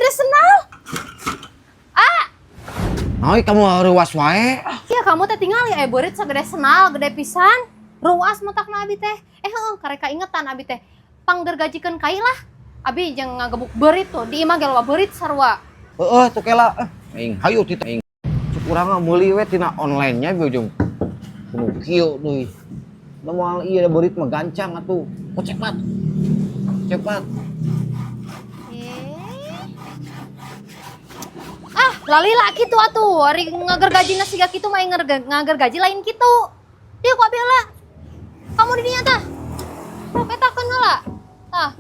Segede sendal. Ah, Nah, kamu ruas wae. Iya, kamu teh tinggal ya beurit segede sendal, gede pisan. Ruas matakna abi teh. Eh heuh, kareka ingetan abi teh. Panggergajikeun kai lah. Abi jeung ngagebuk beurit tuh, di imah ge loba beurit sarua. Heeh, tuh kela. Eh, aing hayu tita aing. Cuk urang mah meuli we tina online-nya bi ujung. Kudu kieu deui. Da moal ieu da beurit mah gancang atuh. Oh, cepat. Cepat. Eh. Ah, lalila kitu atuh. Ari ngagergajina siga kitu mah ngagergaji lain kitu. Dia ku abi heula. Kamu di dinya tah. Sok etakeun heula. Tah.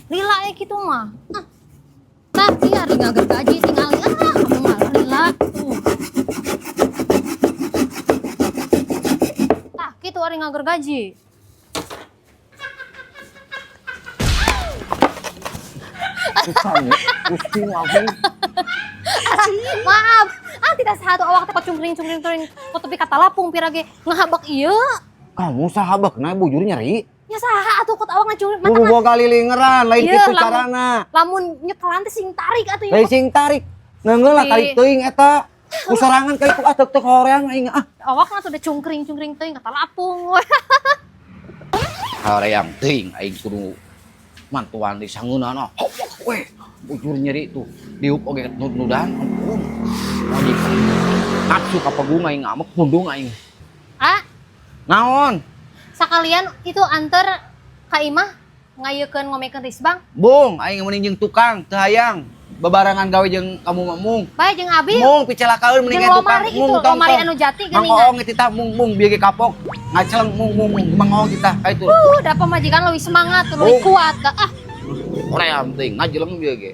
Lila ya kitu mah. Ah. Tah, ieu ari ngagergaji tingali. Ah, kamu mah lila. Tuh. Tah, kitu ari ngagergaji. Susah nih, pusing aku. Maaf. Ah, tidak satu awak teh cungkring-cungkring kok tepi kata lapung pira ge ngahabak ieu. Kamu sahabakna bujur nyeri. Ya saha atuh kot awak ngacungkring Kudu boga lilingeran, lain Iya, kitu lamun- carana. Lamun nyekelan teh sing tarik atuh Lain ieu. sing tarik. Ngeungeul lah tarik teuing eta. Ku sorangan ka itu ah teuk teuk horeang aing ah. Awak mah sudah cungkring-cungkring teuing kata lapung. Horeang teuing aing kudu mantuan di sangeunana. Hawak we. Bujur nyeri tuh. Diuk oge nud-nudan ampun. Wajib. Nafsu ka pagung aing ngamek pundung aing. Ah, Naon? Sakalian itu anter ka imah ngayekeun ngomekeun risbang. Bung, aing mending jeung tukang teu hayang. Bebarengan gawe jeung kamu mah mung. Bae jeung abi. Mung picelakaeun mending Jeung tukang. lomari itu, Mung tong lomari tong. Anu jati Mang geuningan. oong kita mung mung bieu ge kapok. Ngaceleng mung mung mung mang oong kita ka itu. Da pamajikan leuwih semangat, leuwih Oh. kuat. Da, ah, Hoream teuing ngajeleng bieu ge.